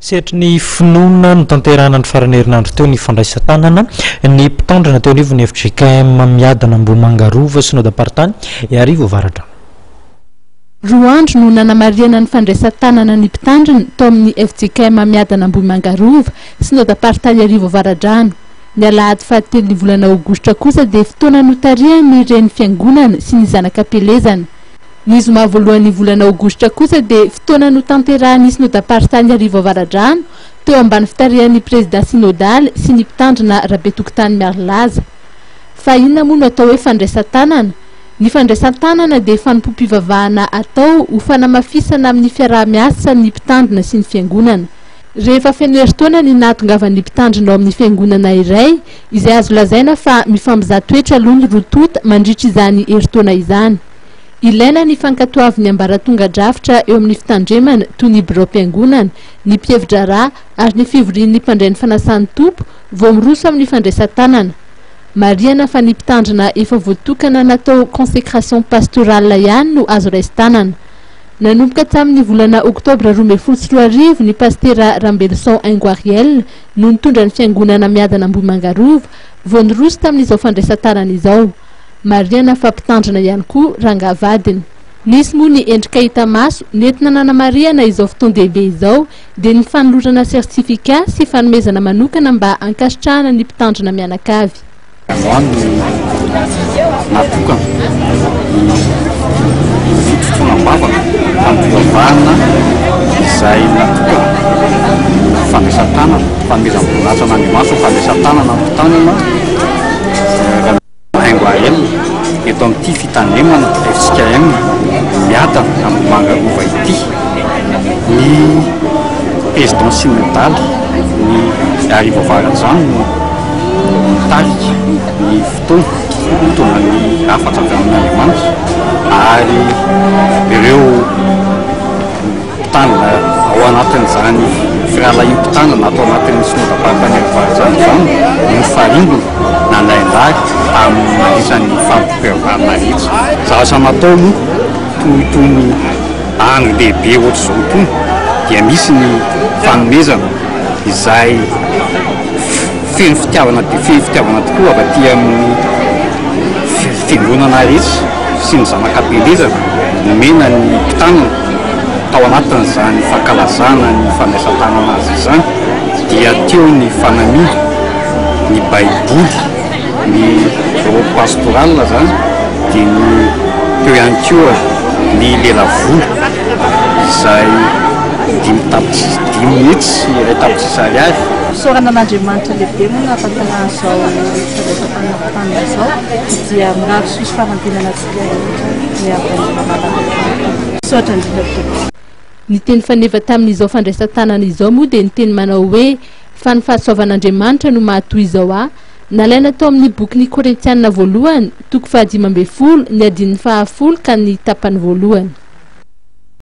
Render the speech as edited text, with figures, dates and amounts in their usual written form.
Sehatry ny finoana notanterahina ny faran'ny herinandro teo ny fandraisan-tanana ny mpitandrina teo anivon'ny fjkm Miadana Ambohimanga Rova Synodam-paritany Iarivo Avaradrano. Roa andro no nanamarihana ny fandraisan-tanana ny mpitandrina tao amin'ny fjkm Miadana Ambohimanga Rova Synodam-paritany Iarivo Avaradrano. Ny alahady fahatelon'ny volana aogositra kosa dia fotoana notarihan'ny reny fiangonana sy ny zanak'ampielezana. Ny zoma voalohan'ny volana aogositra kosa dia fotoana notanterahan'ny Synodam-paritany Iarivo Avaradrano teo ambany fitarihan'ny Prezida Synodaly sy ny Mpitandrina Rabetokotany Miarilaza. Fa inona moa no atao hoe fandraisan-tanana? Ny fandraisan-tanana dia fanompoam-pivavahana atao ho fanamafisana amin'ny fiaraha-miasa ny Mpitandrina sy ny Fiangonana. Rehefa feno herintaona ny nahatongavan'ny Mpitandrina ao amin'ny Fiangonana iray, izay azo lazaina fa mifampizaha toetra aloha ny roa tonta mandritra izany herintaona izany. Ilaina ny fankatoavin'ny ambaratonga-drafitra eo amin'ny fitandremana toy ny biraom-piangonana, ny mpihevi-draharaha ary ny fivorian'ny mpandray ny fanasan'ny Tompo vao miroso amin'ny fandraisan-tanana. Marihana fa ny mpitandrina efa voatokana natao consécration pastorale ihany no azo raisin-tanana. Nanomboka tamin'ny volana oktobra 2012 ny pasitera Rambeloson Haingo Ariel no nitondra ny fiangonana Miadana Ambohimanga Rova vao niroso tamin'izao fandraisan-tanana izao. Marihana fa mpitandrina ihany koa rangahy vadiny. Nisy moa ny endrika hita maso nentina nanamarihana izao fotoan-dehibe izao dia ny fanolorana certificat sy fanomezana manokana mba hankasitrahana ny mpitandrina mianakavy. Androany no natokana ny fitrotroana am-bavaka fampivavahana izay natokana ho fandraisan-tanana, fanomezam-boninahitra an'Andriamanitra ho fandraisan-tanana ny mpitandrina. Haingo AM eto amin'ity fitandremana fjkm Miadana Ambohimanga Rova ity ny Président Synodaly ny Iarivo Avaradrano no nitarika ny fotoana nitondra ny hafatra avy amin'Andriamanitra ary ireo Mpitandrina ao anatin'izany firahalahiam-pitandrina ato anatin'ny Synodam-paritany Avaradrano izany no nifarimbona nalain-dahy tamin'ny nandritra ny fanompoam-pivavahana rehetra. Zavatra natao moa toy itony andro lehibe ohatr'izao itony dia misy ny fanomezana izay feno fitiavana dia feno fitiavana tokoa avy aty amin'ny fiangonana rehetra sy ny zanak'Ampielezana nomena ny mpitandrina tao anatin'izany fankalazana ny fandraisan-tanana azy izany dia teo ny fanamiana, ny baiboly, ny robe pastorale izany dia ny teo ihany koa ny lelavola izay dimy tapitrisa, dimy hetsy sy iray tapitrisa ariary. Fisaorana an'Andriamanitra lehibe moa nahatanterahana izao fandraisan-tanana mpitandrina izao dia mirary soa sy fanambinana antsika rehetra ny avy any Misaotra indrindra tompoko. Ny teny faneva tamin'izao fandraisan-tanana izao moa dia ny teny manao hoe, Fa ny fahasoavan'Andriamanitra no mahatoy izao ahy, nalaina tao amin'ny bokin'ny Korintiana voalohany, toko fahadimy ambin'ny folo, ny andininy fahafolo ka ny tapany voalohany.